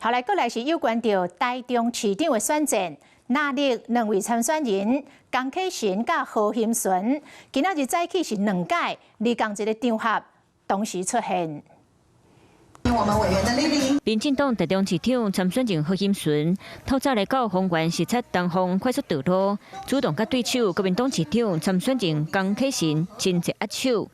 後來過來是有關著臺中市長的選戰，藍綠兩位參選人江啟臣佮何欣純，今仔日早起是兩屆佇仝一個場合同時出現。我們委員的蒞臨。民進黨臺中市長參選人何欣純，透早來到豐原視察東方快速道路，主動佮對手國民黨市長參選人江啟臣親切握手。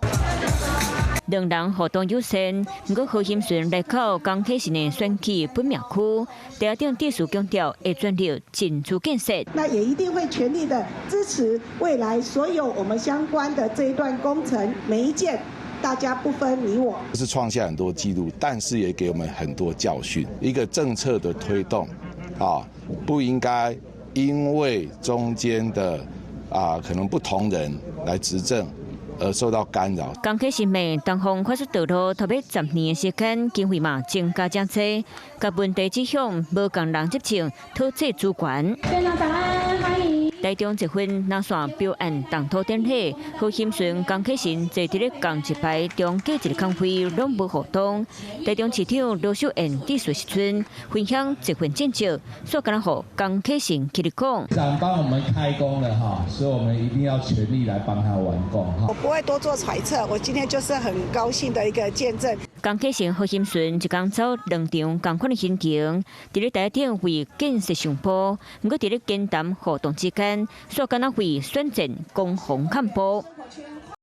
兩人互動友善，毋過何欣純來到江啟臣的選區本廟區，台頂致詞強調會全力進駐建設。那也一定會全力的支持未來所有我們相關的這一段工程，每一件。大家不分你我，是創下很多紀錄，但是也給我們很多教訓。一個政策的推動，啊，不應該因為中間的啊可能不同人來執政而受到干擾。江啟臣罵東方快速道路頭尾10年的時間，經費嘛增加誠濟，共問題指向無仝人執政，拖債主權。院長早安，歡迎。臺中一份藍線標案動土典禮，何欣純、江啟臣坐佇咧仝一排，中間一個空位攏無互動。臺中市長盧秀燕致辭時陣分享這份戰績，煞敢若予江啟臣起來講。長幫我們開工了哈，所以我們一定要全力來幫他完工哈。我不會多做揣測，我今天就是很高興的一個見證。江啟臣、何欣純一工走兩場仝款的行程，佇咧台頂為建設上鋪，毋過佇咧言談互動之間，煞敢若為選戰攻防看波。